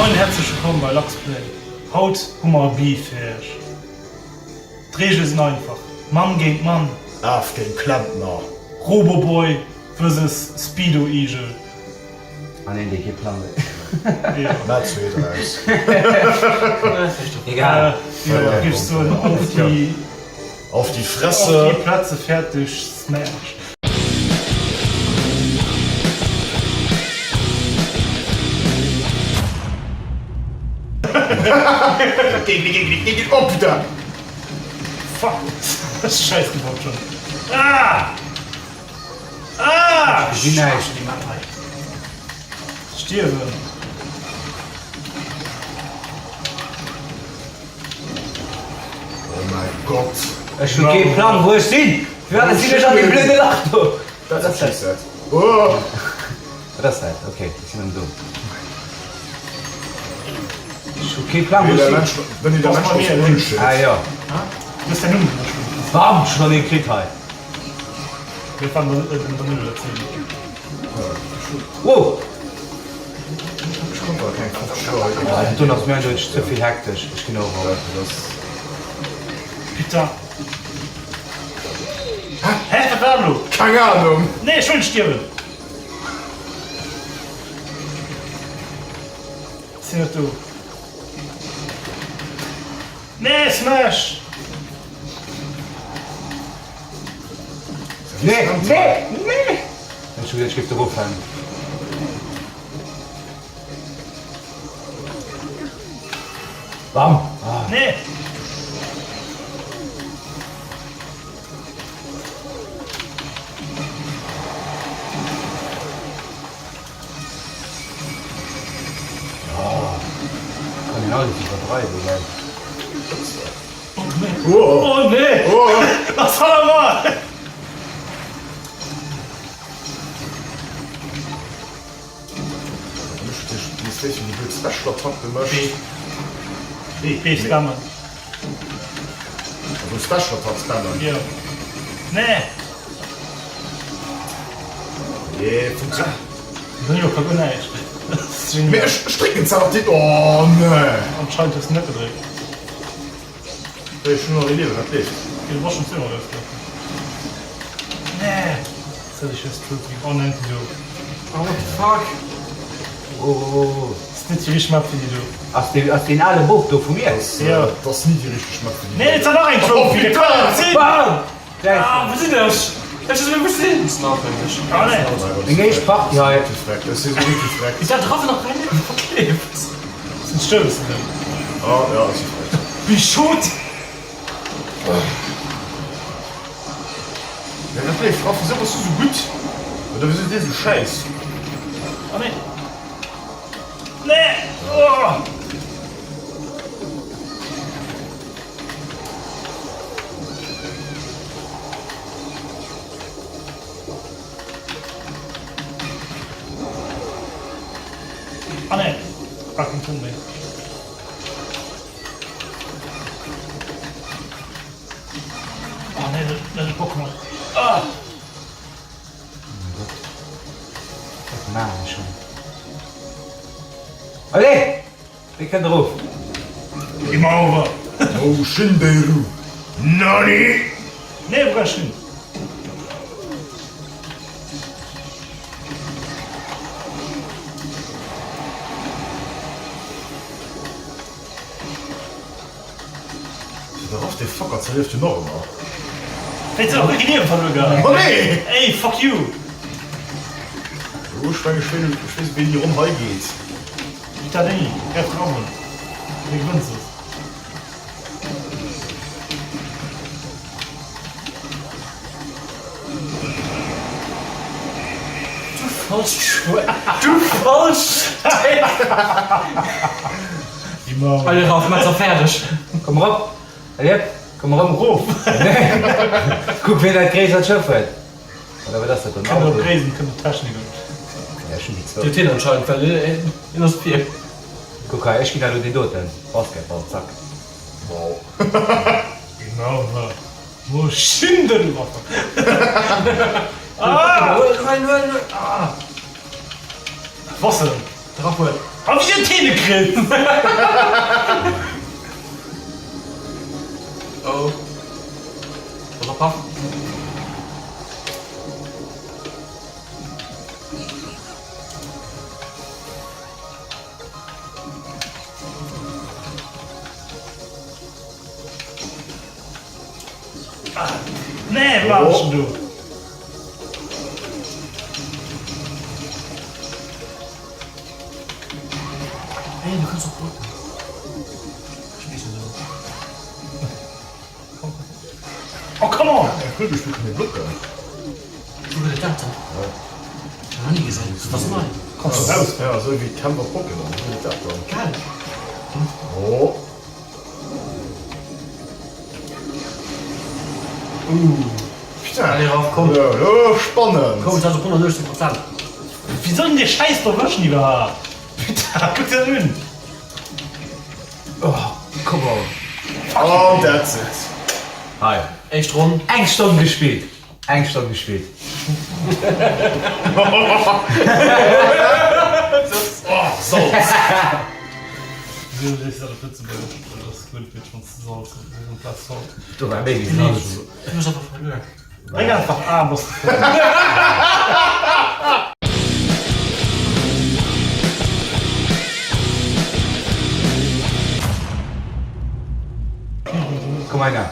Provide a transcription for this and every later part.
Moien häerzlech wëllkomm bei Luxplay. Haut hu mer e Beef fir iech. D'Reegele sinn einfach, Mann géint Mann. Af géint Klempner. Roboboy versus Speedo Eagle. An een dee kee Plang huet. Mä zwee draus. Egal. Jo, géif soen, auf die. Auf die Fresse. Auf die Plätze, fertig, smash. Oh putain! Fuck! Scheiß gebaut schon. Ah! Ah! Ech gesinn näischt. Stierwen. Oh mäi Gott! Ech hu kee Plang wou ech sinn! Firwat sinn ech an deem blöde Lach do? That's what she said. Oh! Wat ass dat? Ok, ech sinn erëm do. Ech hu kee Plang wou ech sinn. Wenn der Mensch ass Bullshit. Ah jo. Du hues däin Numm ënnerschriwwen. Bam! Schon een kritt hei. Mir fannen den Danilo dat sinn. Wow! Ech konnt awer keng 50 Joer hei Ah, dat doen ass mir eindeutig ze vill hektesch. Ech ginn och erop. Putain. Hä, wat war elo? Keng Ahnung! Nee, ech wëll net stierwen! Sinn net do. Nee, Smash! Nee, nee, nee! Ech hu gesot, ech géif do eroffalen. Bam! Ah. Nee! Kann een alles iwwerdreiwen, gell? Oh nee! Was soll er mal? B. B spammen. Also Special Attack spammen. Jo. Nee! Nee, funktioniert. Danilo ka guer näischt. Mee ech drécken zwar nach déi. Oh nee! Anscheinend hues de net gedréckt. Ech hunn nach ee Liewen, dat leeft. Du bass schon zweemol erausgelaf. Nee! Soll ech just Trophy? Oh nein, déi do. Oh what the fuck? Oh. Ass net déi richteg Map fir déi do. Ass dee, ass deen ale Bob do vu mir? Jo. Dat ass ni déi richteg Map fir déi do. Nee, et war nach eng Trophy! Dat kann net sinn! Bam! Ah, wou sinn ech? Ech weess net wou ech sinn. Ass notwendig. Ah nee. Meng éischt Partie hei. Ech si sou richtig freck. Ist da drauf nach kein Leben verklebt? Sinn d'Stoussen do? Ah ja, ech si freck. Bischut! Ja, dat leeft. Raff, wisou bass du sou gutt? Oder wisou sidd dir sou schäiss? Oh nee! Nee! Oh! Ah nee! Gar keng Punkt méi. Oh nee, dat huet Bock gemaach. Ah! Oh mein Gott. Wat maachen ech hei? Allez! Wee kënnt erof? Game over! Mou Shinderu! Nani? Nee, wou kann ech hin? De Raff dee Fucker zerlieft jo nach ëmmer. Wéi ze och kee Liewen verluer gehat. Ma nee! Ey, fuck you! Oh, ech meng ech weess ech weess wéi déi Ronn hei geet. Putain Denis, gräif dra un. Wéi gewënns es? Du falscht Schwäin. Du falscht Stéck. Allez Ralph, mat se fäerdeg. Komm erop! Allez hëpp, komm erëm! Erof! Kuck wien dat gréissert Schëff huet! Oder wat ass dat, en Kënnt Auto? op Gréisst, kënnt op Technik un. Ja, ech hunn déi zwou. Huet hien anscheinend, well hien ass vir. Kuck hei, ech ginn der elo deen doten. Basketball, zack. Wow. Genau sou. Mo Schindel! Ah! Huel, huel, huel! Wassen! Drop huel! A wéi huet hien e kritt? Oh. Pass op, pass. Nee, wat machst du? Hey, du kannst doch blocken. Spielst du so? Oh, come on! Cool, du spielst keine Blocken. Wou gëtt et dat dann? Ech nach ni gesinn. Dat ass nei. Kommst du raus? Ja, esou wéi d'Kämpf op Pokémon, wou gëtt et dat dann? Geil! Oh. Putain. Allez, rauf, komm. Oh, spannend. Komm, et ass op 118 Prozent. Wéi soll en dee Schäiss do erwëschen iwwerhaapt? Putain, kuck der dat un! Oh, come on. And that's it. Hei. Éischt Ronn. Eng Stonn gespillt. Eng Stonn gespillt. Oh, Salz. Do war méi wéi Salz. Du hues einfach verluer. Dréck einfach A an bass de fort. Komm hei na.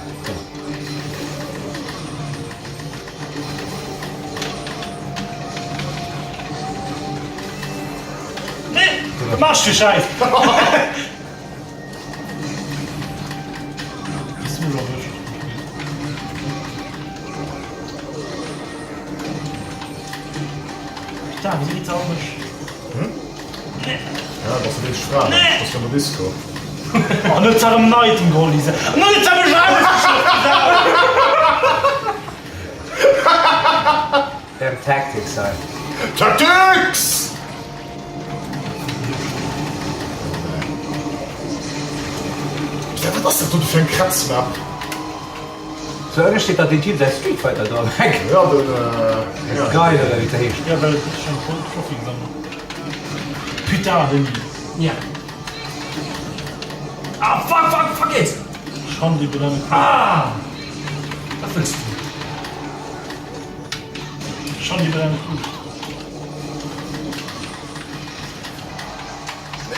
Nee, wat machs du Schäiss? Wéi du mech erwëscht. Putain, wéi geet se op mech? Nee. Ja, dat ass wéi Fra. Nee. Dat ass jo an der Disco. Oh, net erëm en Item geholl, Lisa. An dann huet se mech rausgeschoss, du Sau! Damn Tactics hei. Tactics! Putain, wat ass dat do fir eng Krätzmap? Sou ënne steet dat deen Typ säi Street Fighter do am Eck. Ja, den, äh, ja. Geil oder wéi se heescht. Ja, well ech schon voll Trophy gesammelt. Putain, Denis. Ja. Ah, fuck, fuck, fuck it! Schande iwwer deine Kuh. Ah! Wat wëlls du? Schande iwwer deine Kuh.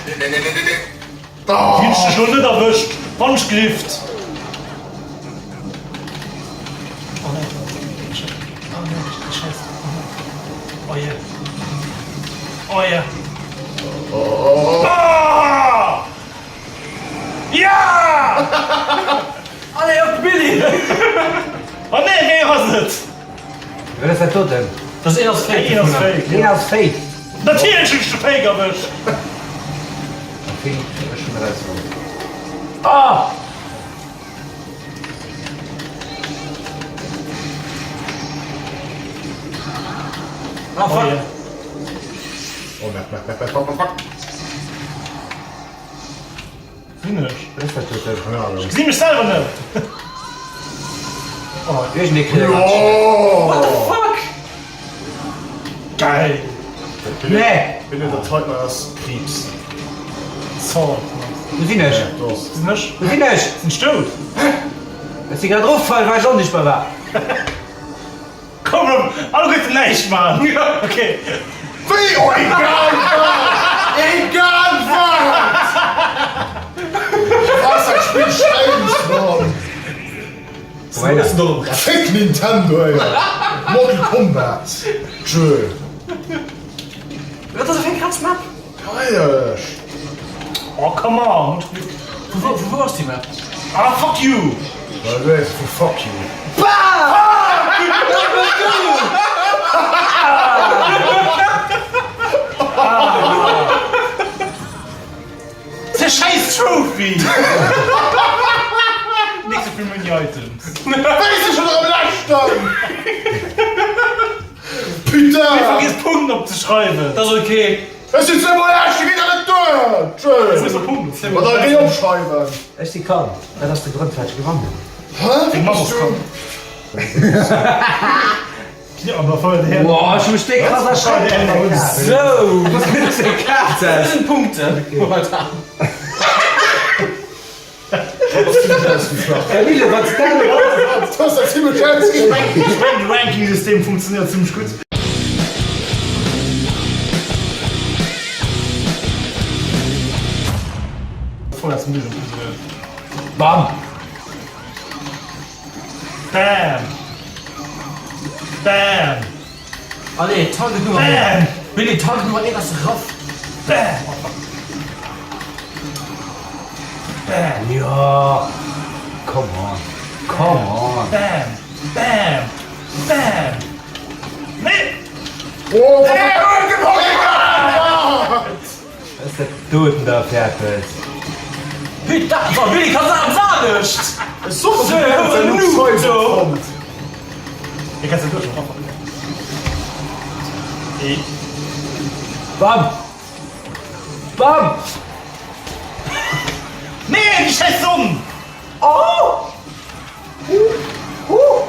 Nee, nee, nee, nee, nee, nee. Déi hunn ech dech lo net erwëscht, Wandschgrift! Oh nee, oh nee, déi Scheiss, oh nee, oh yeah, oh yeah. Oh! Ja! Allez op de Billy! Oh nee, wéi ass et? Wat ass dat doten? Dat ass een ass fake. Een ass fake. Een ass fake. Natierlech hunn ech de Fake erwëscht. Ech hunn erausfonnt. Ah! Ah, fuck. Oh, merde, merde, merde, merde, fuck, fuck, fuck. Sinn ech? Wat ass dat doten? Keine Ahnung. Ech gesi mech selwer net. Oh, iergendee kritt e What the fuck? Geil! Nee! Bin der Teutner ass Kriibs. Salt. Wou sinn ech? Sinn ech? Wou sinn ech? Sinn ech dout? Ech si grad erofgefall, well ech onsichtbar war. Komm rëm, alleguerten näischt maachen. Ok. Wéi? Oh egal wat! Egal wat! Was dat Spill schäiss, Mann! Fick Nintendo ey! Mortal Kombat! Tschö! Wat ass dat fir eng krass Map? Feierlech! Oh come on! Vu wou, vu wou ass déi Map? Ah fuck you! Well du weess, vu fuck you. Ze scheiss Trophy! Nik sou vill Mini Items. Wéi si schon erëm Leschten! Putain! Vergiss Punkten opzeschreiwen! Dat ass ok. Ech sinn zweemol Leschten, geet dat net duer? Tschö! Ma da géi opschreiwen! Ech si krank, dat ass de Grond firwat ech gewannt hunn. Hä? Wéi Deng Mamm bass ass du? krank. Wow, ech hu mech déck krass erschreckt. Sou! Was gëtt fir Kaart aus? 7 Punkte momentan. Emile, wat ass dat elo? Ech mengen de Ranking-System funktionéiert zimmlech gutt. Bam! Bam! Bam! Allez, Target Nummer Bam! Billy, Target Nummer 1 ass raff. Bam! Oh fuck. Bam! Jo! Come on! Come on! Bam! Bam! Bam! Nee! Oh, Wat ass dat doten da fir eppes? Hütt dat war Willy kann sagen anescht. So Bam! Bam! Nee, déi scheiß Sonn! Oh! Huh!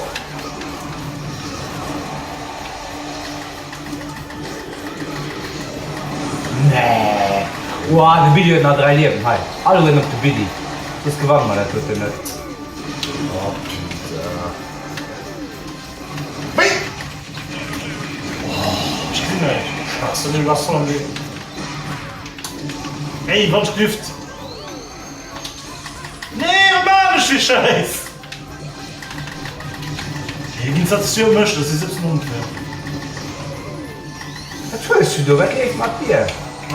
Nee! Woah, de Billy huet nach 3 Liewen. Hei, alleguerten op de Billy. Soss gewanne mer dat doten net. Oh putain. Wéi? Ech gesinn näischt. Scheiße, du bass voll am Wee. Ey, wann ech glift. Nee, wat maan ech fir Schäiss? Hie ginn Statioun mécht, dat si 17 onfair. Wat hues du do? Wat leeft mat dir?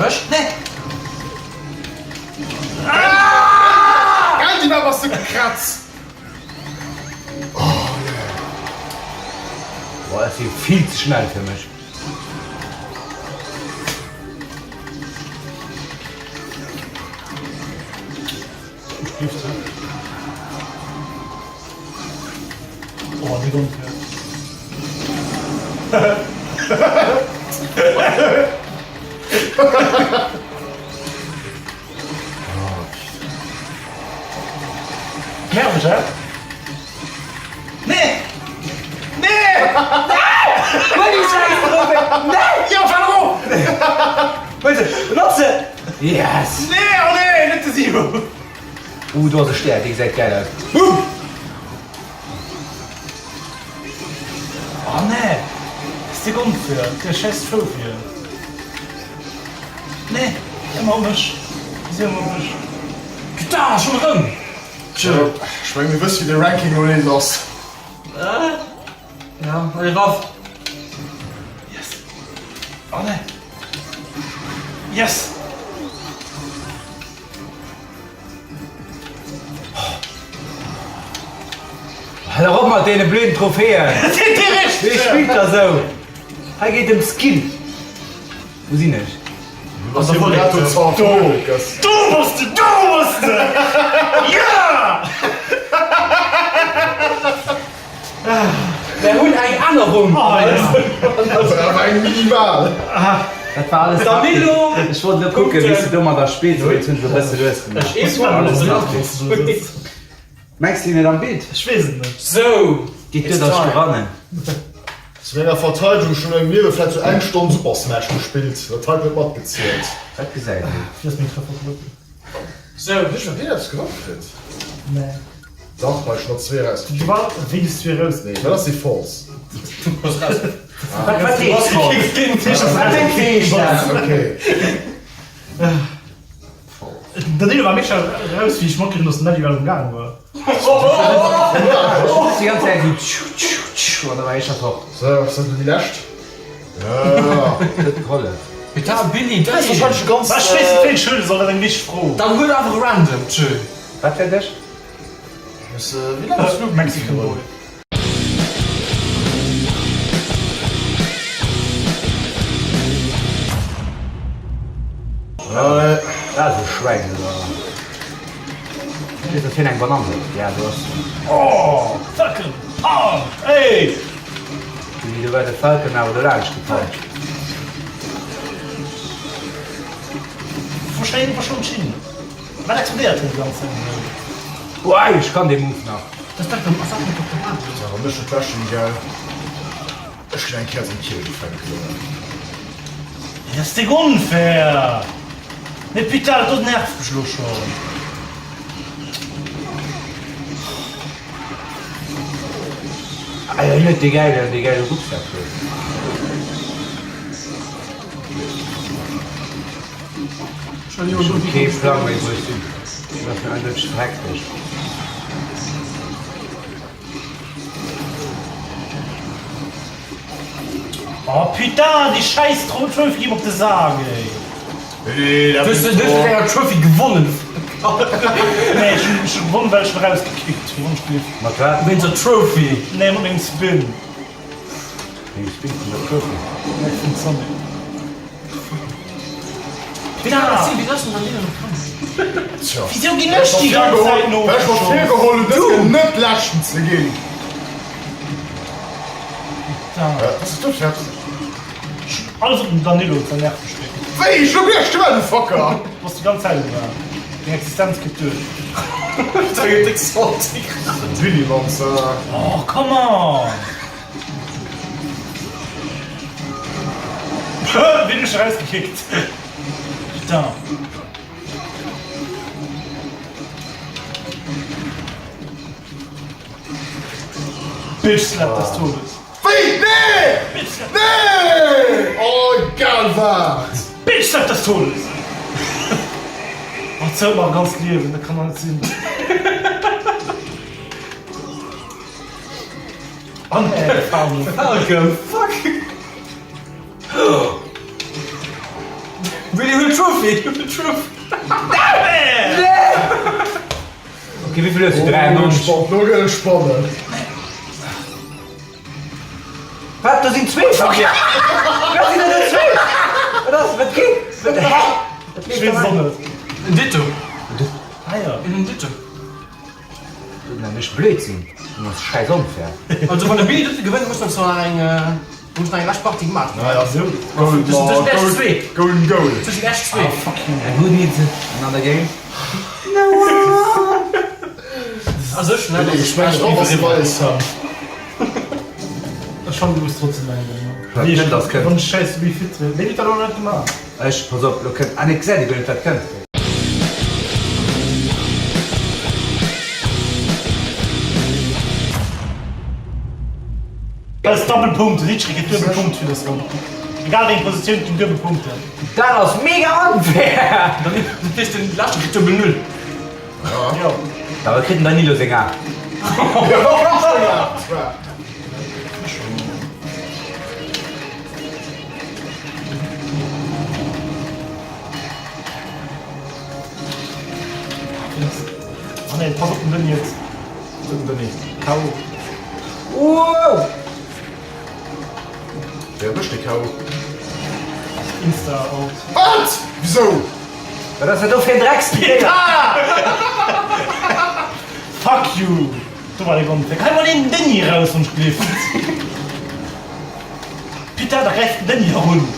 Ech? Nee. Andy, wat bass du gekratz? Boah, dat ass jo vill ze schnell fir mech. Oh, déi onfair. Nerveg, hä? Nee! Nee! Huel déi Schäiss Trophäe! Nee! Jo, faal erof! Huel se! Benotz se! Yes! Nee, oh nee, net de Simo! Uh, do ass e Stär, dee gesäit gäil aus. Boom! Oh nee! Ass déck onfair, déi schäiss Trophäen. Nee, ëmmer op mech, si ëmmer op mech. Da, schonn erëm! Ech mengen mir wësse wéi de Ranking elo nees ass. Ja, allez raff! Yes! Oh nee! Yes! Hal dach op mat deene blöden Trophäen! Wee spillt da sou? Hei geet ëm Skill! Wou sinn ech? Du bass Do bass de! Do bass de! Ja! Mär hunn eng Ännerung! Awer eng minimal! Dat war alles Danilo! Ech wollt elo kucken, wéi s de domadder spills, mee jetzt hunn ech e bësse lues gemaach. Mengs de net am Bild? Ech weess et net. Sou, Geet duer, datt ech gewannen. Zu menger Verteidegung, ech hunn a mengem Liewe vläit sou eng Stonn Super Smash gespillt, dat hei gëtt matgezielt. Dat gesäit een. Wéi ass meng Treffer geloof? Sou. Hunn ech nach een eppes gewannt kritt? Nee. Dach, hei, ech hunn der zwee Du erauskritt. war wéi des zwee raus? Nee, dat ass déi False. Du bass raus. Wat wat heescht False? Wat heescht dat? Okay. Danilo war méi schnell raus wéi ech matkritt hunn, dass den Nelly well umgaange war. Déi ganz Zäit esou tschu tschu tschu an da war hie scho fort. Sou, ass dat elo déi lescht? Ja. Huet gehollef. Putain, Billy, Dat ass wahrscheinlech e ganz. Ech weess net wéi ech huelen soll, dat ass eng wichteg Fro. Dann huel einfach random, tschö. Wat fir dech? Wéi laang ass elo Mexican Boy. Dat ass e Schwäin oder? Weess dat hien eng Banann huet? Ja do ass se. Oh Falcon Punch ey! Wéi do war de Falcon awer do laanscht gepuncht. Wou schéin wou schon hin? Wat explodéiert hei déi ganz Zäit esou? Uai ech kann dee Move nach. Dat ass dat ass dat net Dr. Mario? Awer mech huet d'Wäschen gell. Ech hunn eng Käerz am Kierch ufänken. Dat ass déck onfair! Mee putain, dat do nervt mech elo schonn. Ah jo, hien huet dee gäilen, dee gäile Rucksak do. Ech hunn kee Plang méi wou ech sinn. Dat ass mir eindeutig ze hektesch. Oh putain, déi schäiss Trophy geet mer op de Sak ey. Du hues eng Trophy gewonnen. Nee, ech hunn gewonnen well ech en erausgekickt hunn. Mat wat? Wéinst der Trophy? Nee, mat mengem Spin. Dengem Spin vun der Trophy? Nee, vum Sonic. Wisou ginn ech déi ganz Zäit nogeschoss? Virgeholl hunn, dës Kéier net Leschten ze ginn. Wat ass dat fir eppes? Alles op den Danilo ze nerven steet. Wéi? Ech hu Iech gemaach, du Fucker! Du bass déi ganz Zäit um Bam. Deng Existenz geet duer. Willy Manzer. Oh, come on! Wien huet mech erausgekickt? Putain. Bitch slap des Todes. Wéi? Nee! Bitch slap. Nee! Oh, egal wat! Bitch slap des Todes. Oh, zählt nach ganz Liewen, dat kann doch net sinn. Falcon, fuck! Willy huel d'Trophy! Huel d'Trophy! Ok, wéi vill hues du? 93? Lo gëtt et spannend. Wat? Do sinn zwee vun dir! Wat sinn dat do zwee? Wat ass? Wat geet? Wat? Hä? Wat leeft da hei? En Ditto! Ah jo. En Ditto! Dat ass Blödsinn, dat ass schäiss onfair. Also wann de Billy dëse gewënnt, muss nach nach eng muss nach eng lescht Partie gemaach ginn. Naja, Tëschent iech zwee. Golden Goal. Tëschent iech zwee. And who needs another game? Also ech net. Ech mengen och ass eis. Ech fannen du muss trotzdem eng gewannen. Wat kënnt ass kënnt. Wann ech schäiss Wii Fit wéi huet dat elo net gemaach? Ech, pass op, lo kënnt, ah nee, gesäit ee guer net wat kënnt. Dat ass Double Punkten, Ritchie kritt duebel Punkt fir dës Ronn. Egal wéi eng Positioun, et ginn duebel Punkten. Dat ass mega unfair! Dat heescht den leschte kritt duebel Null. Jo. Awer kritt den Danilo seng 8. Oh nee, pass op den Denis jetzt. Den Denis. K.O. Wow! Wer mécht de K.O.? Insta out. Wat? Wisou? Wat ass dat do fir en Drecksdéier? Fuck you! Do war de Grond. Hei mol een Denis raus vum Spliff. Putain, da gräift den Denis och un.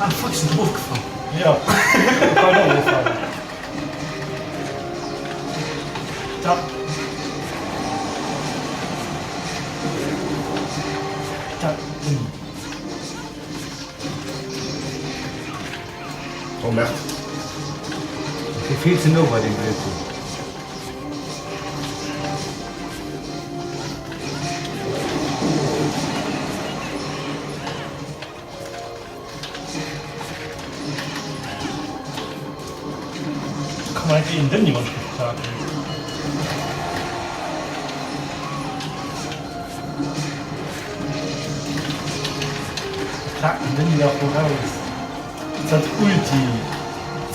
Ah fuck, ech sinn erofgefall. Jo, ech war och erofgefall. Da. Putain, Denis. Oh merde. Ech si vill ze no bei deem Blödsinn. Komm mal een Denis wann ech mech vertagen. Klaakt den Denis nach voraus. Dat Ulti.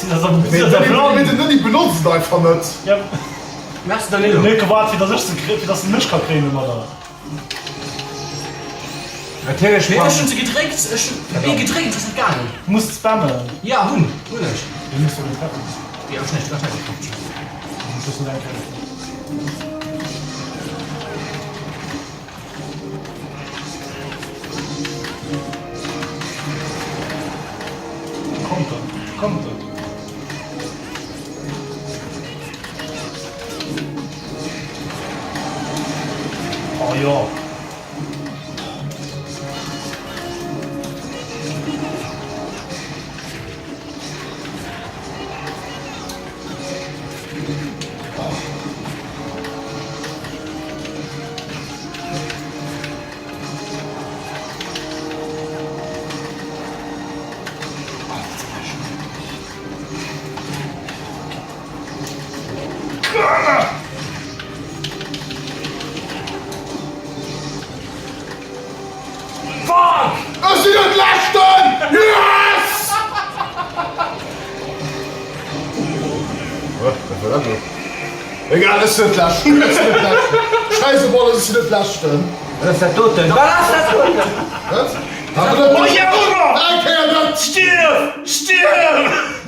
Mee den Denis benotzt et einfach net. Ja. Merci Danilo. Net gewaart fir dass ech se fir dass en mech ka kréien domadder. Natierlech Nee ech hunn se gedréckt, ech hunn B gedréckt, ass net gaangen. Du muss spammen. Ja hunn hunn ech. Du muss doch net treffen. Ja ech net, ech net geklappt. Du muss net eng Kéier. Kommt er, kommt er. Oh jo. Wat war dat elo? Egal, ech sinn net Leschten. Ech sinn net Leschten. Schäiss op alles, ech sinn net Leschten. Wat ass dat doten? Wat ass dat doten? Wat? Awer net Oh ja, Hunger! Eng Kéier net! Stierf! Stierf!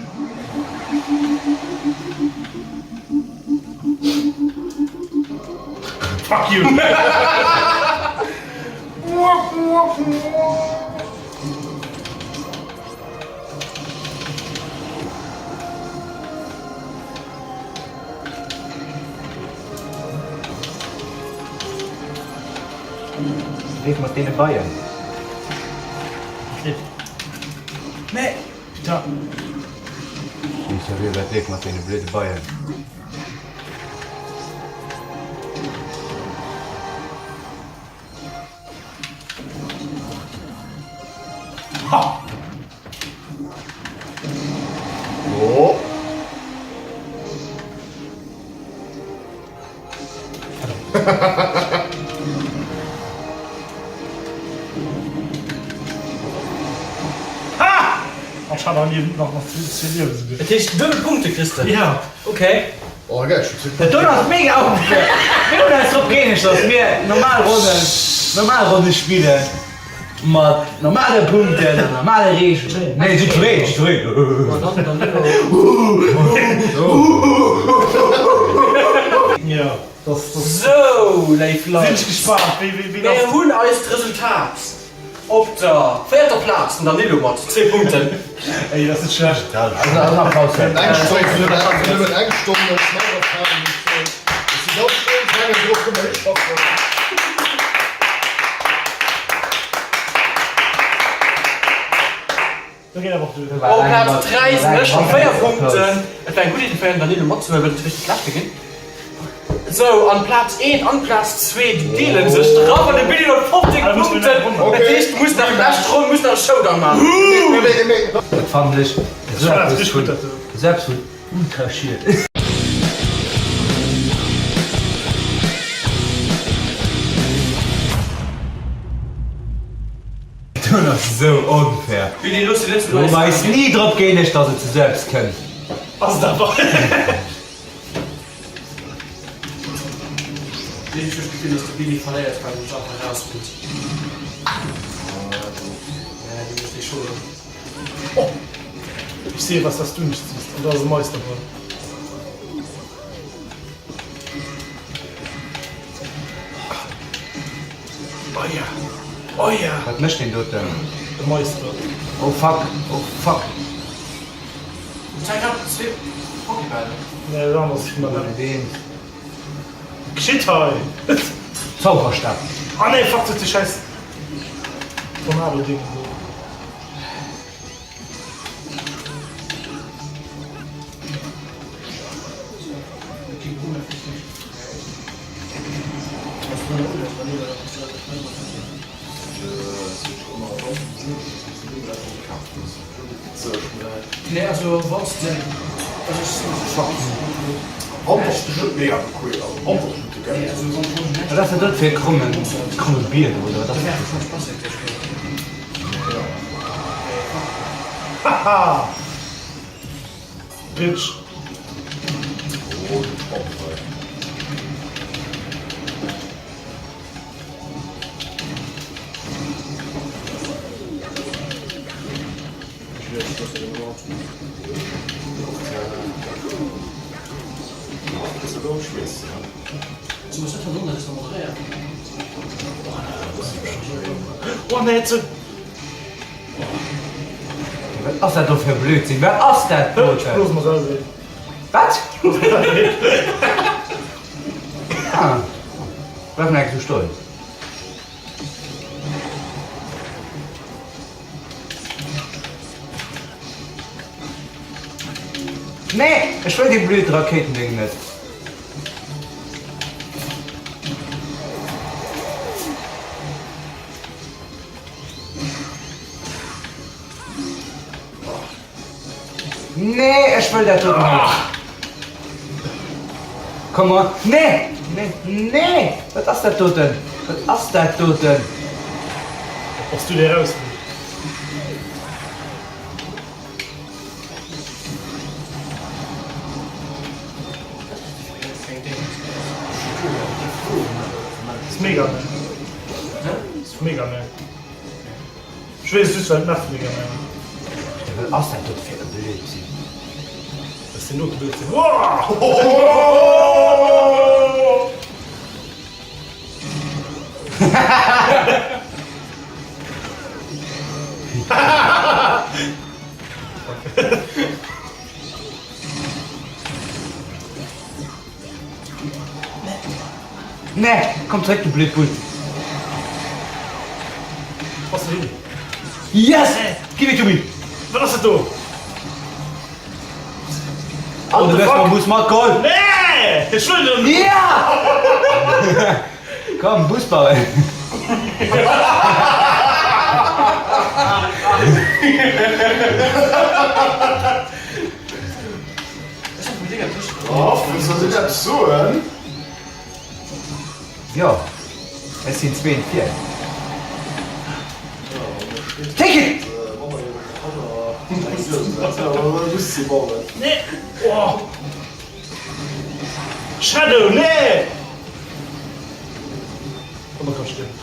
Fuck you! Leef mat deene Beien. Nee, putain. Nee, sérieux, wat leeft mat deene blöde Beien? Oh. Dat heescht duebel Punkte kriss de? Ja. Okay. Oh geil, ech hun Dat do ass mega onfair! Mir hunn eis drop gëeenegt, dass mir normal Ronnen, normal Ronne spillen mat normale Punkten an normale Reegelen. Nee, jiddwereen, jiddwereen. Ja, das, das Sou, léif Sinn Leit, ech gespaant, wéi, wéi, wéi mir hunn eist Resultat. Op der véierter Plaz den Danilo mat zwee Punkten. Ey, dat ass net schlecht. Eng Stonn, fir nëmmen eng Stonn Smack-Erfarung muss soen. Ech si ganz stolz, mengen drop kënne mer hinschaffen. Do geet awer och duer. Op Plaz 3 sinn ech mat 4 Punkten. Et war eng gutt Iddi fir den Danilo matzehuelen, well et richteg schlecht ginn. Sou, an Plaz 1 an Plaz 2 déi deelen sech de Raff an de Billy mat 15 Punkten. Dat heescht du muss nach lescht Ronn muss nach e Showdown maachen. Dat fannen ech esou eppes vun esou eppes vun ultra schied. Dat ass esou onfair. Billy looss dir net Hu mer eis ni drop gëeenegt dass et zu sou eppes kënnt. Ass et awer. Iergendwéi hu ech d'Gefill, dass de Billy verléiert, well en mech einfach erausrullt. Mä du hues déi Schuld. Oh! Ich sehe was, was du nicht siehst. Und das ist ein Meisterball. Oh ja! Oh ja! Wat mécht deen doten? De Meister. Oh fuck! Oh fuck! Nee, dat ass Geschitt hei? Zauberstab. Ah nee, fuck, dat si schäiss Tornado-Dingen do. Nee, also wann s de, also ech sinn Wat ass dat do fir e krommen, kromme Bier do, oder wat ass dat? Haha! Bitch! Wat ass dat do fir e Blödsinn? Wat ass dat doten? Wat? Ah, bleif nach eng Kéier stoen. Nee, ech wëll dee blöd Rakéitending net. Nee, ech wëll dat doten net. Come on. Nee! Nee! Nee! Wat ass dat doten? Wat ass dat doten? Bass du dee raus? Mega Man. Dat ass vu Mega Man. Ech weess et just well et nach vu Mega Man ass. Wat ass dat dote fir e Blödsinn? Wat ass deen dote Blödsinn? Nee, komm zréck du blöd Bull. Bass du hin? Yes! Give it to me! Wat ass dat do? Oh, du wëss mam Bus matgeholl! Nee! Ech wëll net! Ja! Komm, Bus bauen! Soll ech eppes soen? Jo, ech sinn zween vir. Take it! Nee! Oh! Shadow, nee! Oh, man kann stierwen.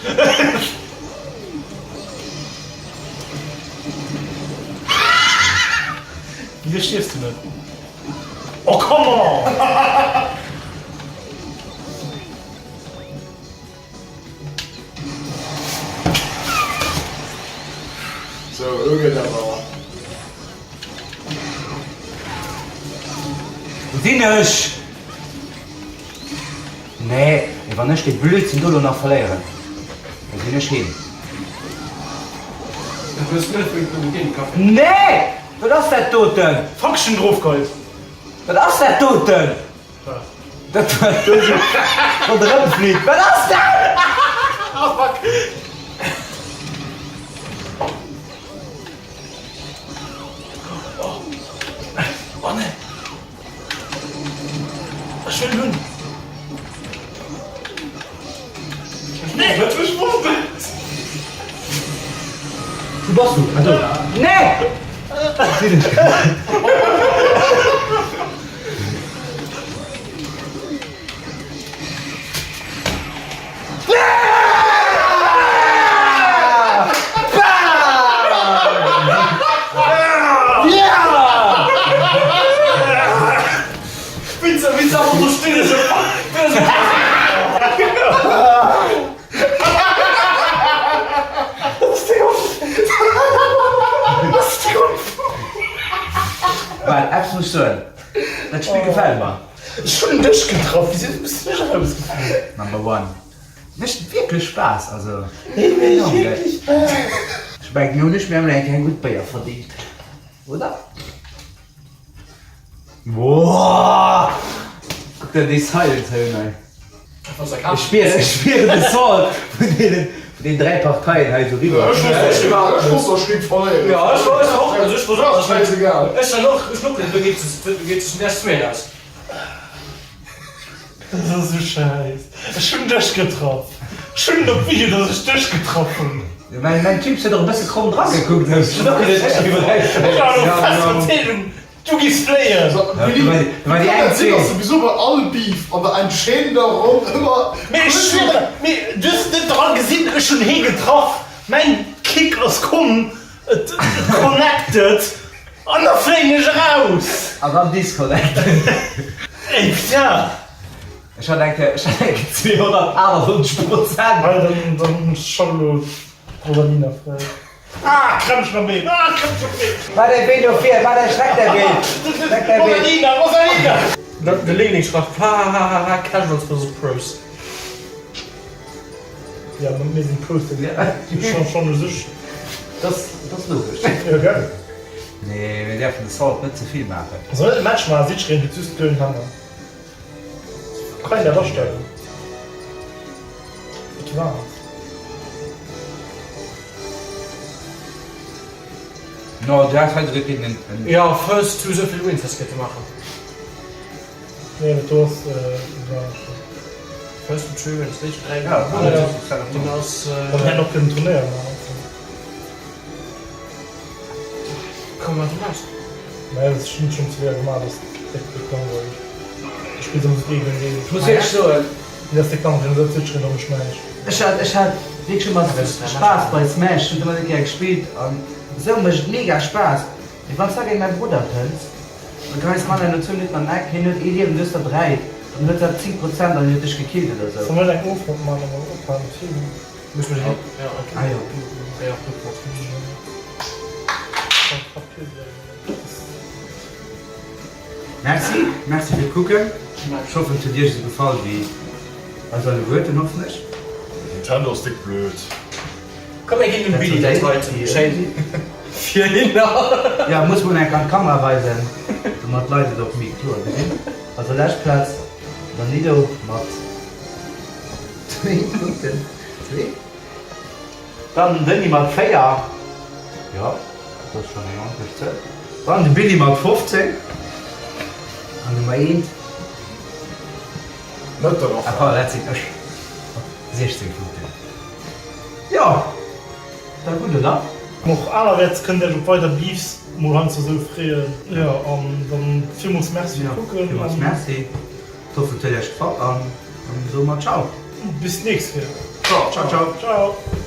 Wieso stierfs du net? Oh, come on! Sou, elo geet awer. Wou sinn ech? Nee, mee wann ech dee Blödsinn do lo nach verléieren, da sinn ech heem. Nee! Wat ass dat doten? Fuck, ech hunn drop geheit. Wat ass dat doten? Dat wat do sou ronderëm flitt. Wat ass dat? Oh fuck. Oh, oh nee. Ech wëll hunn. Nee! Wat mech wonnert! Wou bass du? Ah do. Nee! Well, eppes muss ech soen, dat Spill gefält mer. Ech hunn dech getraff, wisou bass du nech erausgeflu? Number one. Mécht wierklech Spaass, also enorm gäil. Ech mengen mir hunn ech mir emol eng Kéier eng gutt Béier verdingt, oder? Woah! Kuck der déi Silence hei un hei. Ech spieren, ech spieren de Salt vun deenen, vun den 3 Parteien hei esou riwwer. Ech wosst, ech géif verléieren. Jo, ech wosst och, also ech wosst och, ech Schäisegal. Ech han och, ech och, do geet do geet sech den Äscht méi aus. Dat ass esou schäiss. Ech hunn dech getraff. Ech hunn et op Video, dass ech dech getraff hunn. Mäin, mäin Typ huet och e bësse kromm dragekuckt, ech hunn och geduecht, ech géif Ech war elo fest iwwerzeegung, Du giss fléien! Wéi kann et sinn, dass souwisou bei all Beef an der entscheedender Ronn ëmmer. Mee ech schwieren, mee du hues et net dra gesinn, ech hunn hee getraff, mäin Kick ass komm, et connected an da fléien ech eraus! An dann disconnected. Ey putain! Ech hat eng Kéier, ech hat eng Kéier 298 Prozent. Hei, dann, dann schalt elo d'Rosalina fräi. Ah, Krämpchen am Been! Ah, Krämpchen am Been! Maach däi Been no vir! Maach däi, streck däi Been! Streck däi Been! Rosalina, Rosalina! De Léngling schreift, Hahahaha, Casuals versus Pros. Ja, ma mir sinn Pros, dat ass schonn u sech. Dat ass logesch. Jo, gell? Nee, mir däerfen de Salt net ze vill maachen. Soll net e Match maachen, Siegfried huet just gëllen Hänner. Kann een dat astellen? Advanced. No, du has hei souguer kéinten en, en. Jo, first to souvill wins has kéinte maachen. Nee, dat do ass advanced. First to three wins, déi 3 Ja, gewonnen, dat ass dat dann ass. Dann hätt och kënnen Turnéier maachen. Komm mat dem Match. Naja, dat ass schonn ze séier gemaach, dat ass déck, déck langweileg. Du spills ëmmer sou ee géint een. Ech muss wierklech soen. Nee, dat ass déi Klammer, déi dat switchen da mécht näischt. Ech hat ech hat wierklech ëmmer Spaass bei Smash, hunn ëmmer gär gespillt an esou mécht et mega Spaass. Mee wanns da géint mäi Brudder kënns, da geheis man no zwou Minutten an den Eck, hien huet ee Liewen, du hues der 3, dann huet dat 10 Prozent an hien huet dech gekillt oder Soll sou. mer eng Ofrond man an dann ophalen mat filmen? Ah jo. Merci, merci fir d'Kucken. Ech hoffen et huet iech esou gefall wéi eis alleguerten, hoffen ech. Nintendo ass déck blöd. Komm mir ginn dem Billy dat heiten schéin fir hinner. Jo, muss mol enk an d'Kamera weisen, domat d'Leit et och méi kloer gesinn. Also lescht Plaz Danilo mat zwéin Punkten, zwee? Dann den Denis mat 4, jo dat ass schon eng ordentlech Zuel. Dann de Billy mat 15 an Nummer eent, Net de ah Raphael. pardon, dat sinn ech, mat 16 Punkten. Jo, da gutt, oder? Och anerwäerts kënnt Iech op weider Beefs mol heiansdo sou freeën. Jo, an dann villmools Merci fir Jo, d'Kucken villmools an. Merci. Ech hoffen et huet Iech gefall an dann soe mer Ciao. Bis d'nächst Kéier. Ciao, ciao. Ciao.